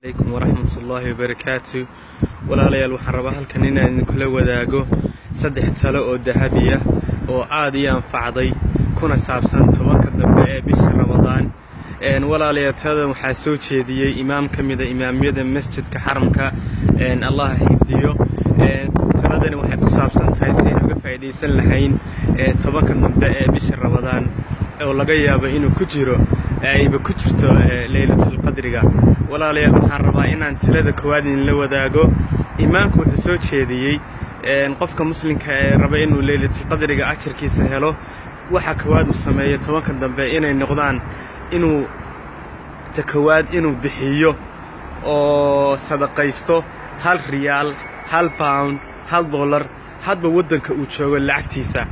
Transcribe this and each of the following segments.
Alaykum waraxmatullaahi wabarakaatu. Walaalayaal, waxaan rabaa halkan inaan idinkula wadaago saddex talo oo dahabiya oo aad ii anfacday, kuna saabsan 10-ka dambe ee bisha Ramadaan. Walaalayaal, taladan waxaa soo jeediyey imaam ka mida imaamyada masjidka Xaramka, Allah xifdiyo. Taladani waxay ku saabsan tahay si aynu uga faa'iidaysan lahayn 10-ka dambe ee bisha Ramadaan, oo laga yaabo inuu ku jiro, ayba ku jirto Leylatulqadriga. Walaalayaal, waxaan rabaa inaan talada koowaad idinla wadaago. Imaamku wuxuu soo jeediyey qofka muslimka ee raba inuu Leylatulqadriga ajarkiisa helo, waxa koowaad uu sameeyo 10-ka dambe inay noqdaan inuu ta koowaad inuu bixiyo oo sadaqaysto 1 riyaal, £1, $1, hadba waddanka uu joogo lacagtiisa.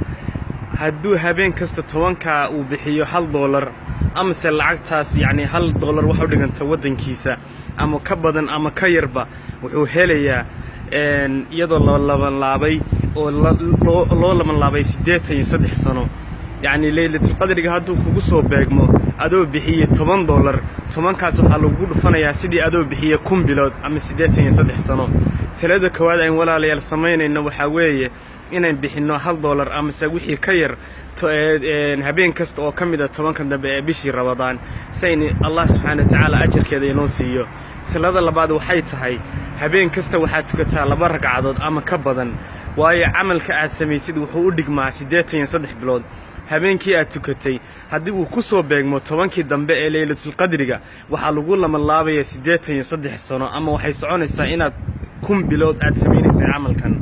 Hadduu habeen kasta 10-kaa uu bixiyo $1, amase lacagtaas, yacni $1 wax u dhiganta waddankiisa, ama ka badan ama ka yarba, wuxuu helayaa iyadoo la labanlaabay oo loo labanlaabay 83 sano. Yacni Leylatulqadriga hadduu kugu soo beegmo adoo bixiye $10, 10-kaas waxaa lagugu dhufanayaa sidii adoo bixiye 1000 bilood ama 83 sano. Talada koowaad ayn walaalayaal samaynayno waxaa weeye inaan bixinno $1 amase wixii ka yar habeen kasta oo ka mid a 10-ka dambe ee bishii Ramadaan, si aynu Allah subxaana wa tacaala ajarkeeda inoo siiyo. Talada labaad waxay tahay habeen kasta waxaad tukataa laba ragcadood ama ka badan, waayo camalka aad samaysid wuxuu u dhigmaa 83 bilood. Habeenkii aad tukatay haddii uu ku soo beegmo 10-kii dambe ee Leylatulqadriga, waxaa lagu labanlaabaya 83 sano, ama waxay soconaysaa inaad 1000 bilood aad samaynaysa camalkan.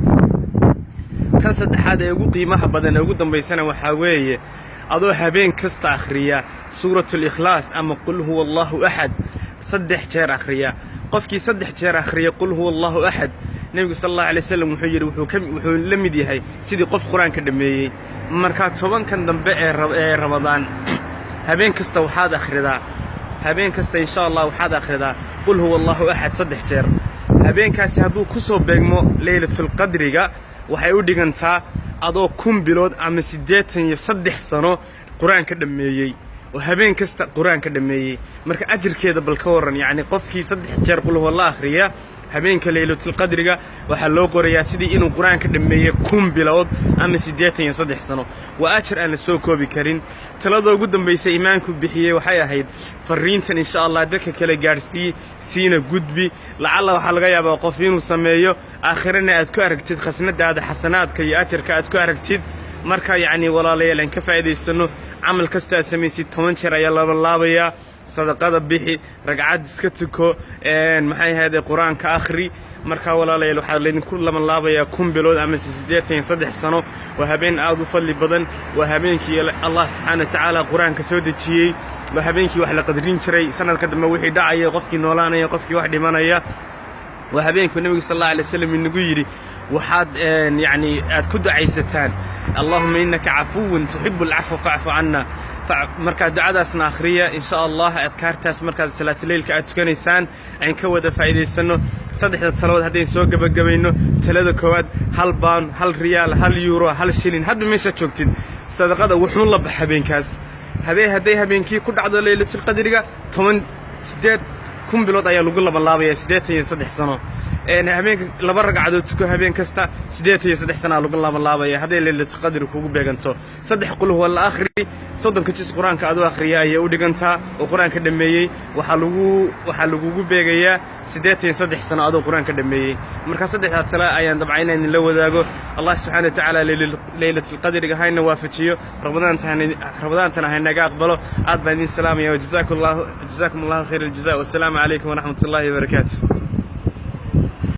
Tan saddexaad ee ugu qiimaha badan ee ugu dambaysana waxaa weeye adoo habeen kasta akhriya Suuratul Ikhlaas ama Qul huwa Allahu axad saddex jeer akhriya. Qofkii saddex jeer akhriya Qul huwa Allahu axad, Nebigu sala Allahu alay wasalam wuxuu yidhi wuxuu la mid yahay sidii qof Qur-aanka dhammeeyey. Markaa 10-kan dambe ee Ramadaan habeen kasta waxaad akhridaa, habeen kasta insha Allah waxaad akhridaa Qul huwa Allahu axad saddex jeer. Habeenkaasi hadduu ku soo beegmo Leylatulqadriga, waxay u dhigantaa adoo 1000 bilood ama 83 sano Qur-aanka dhammeeyey oo habeen kasta Qur-aanka dhammeeyey. Marka ajirkeeda bal ka warran! Yacni qofkii saddex jeer Qul huwa Allah akhriya habeenka Leylatulqadriga, waxaa loo qorayaa sidii inuu Qur-aanka dhammeeyey 1000 bilood ama 83 sano. Waa ajar aan la soo koobi karin. Talada ugu dambaysa imaamku bixiyey waxay ahayd fariintan insha Allah dadka kale gaadhsii, siina gudbi. Lacalla waxaa laga yaabaa qof inuu sameeyo, aakhirana aad ku aragtid khasnadaada xasanaadka iyo ajarka aad ku aragtid. Marka yacni walaalayaal, aan ka faa'iidaysano. Camal kasta aad samaysid 10 jeer ayaa labanlaabayaa. Sadaqada bixi, ragcad iska tuko, maxay ahayde, Qur-aanka akhri. Markaa walaalayaal, waxaa laydinku labanlaabayaa 1000 bilood amase 83 sano. Waa habeen aad u fadli badan. Waa habeenkii Allah subxaana wa tacaala Qur-aanka soo dejiyey. Waa habeenkii wax la qadrin jiray, sanadka dambe wixii dhacaya, qofkii noolaanaya, qofkii wax dhimanaya. Waa habeenkuu Nebigu sal Allahu alay waslam inagu yidhi waxaad yacni aad ku ducaysataan "Allahuma innaka cafuwun tuxibu alcafwa facfu canna". Markaa ducadaasna akhriya insha Allah, adkaartaas markaad salaatuleylka aad tukanaysaan ayn ka wada faa'iidaysanno. Saddexda taladood haddayn soo gebagabayno: talada koowaad, £1, 1 riyaal, €1, 1 shilin, hadba meeshaad joogtid sadaqada wuxuun la bax habeenkaas. Habeen hadday habeenkii ku dhacdo Leylatulqadriga, 10 siddeed 1000 bilood ayaa lagu labanlaabaya, 83 sano. Habeenka laba ragcadood tuko habeen kasta, 83 sanaa lagu labanlaabaya hadday Leylatulqadri kugu beeganto. Saddex Qul huwa la akhri, 30-ka jis Qur-aanka adoo akhriya ayay u dhigantaa oo Qur-aanka dhammeeyey. Waxaa lagugu beegayaa 83 sano adoo Qur-aanka dhammeeyey. Marka saddexdaa tale ayaan dabca inaan idinla wadaago. Allah subxana wa tacaala Leylatulqadriga hayna waafajiyo, Ramadaantana haynaga aqbalo. Aad baan idin salaamaya. Jazaakum Allahu khayr aljaza. Wasalaamu calaykum waraxmat ullahi wabarakaatu.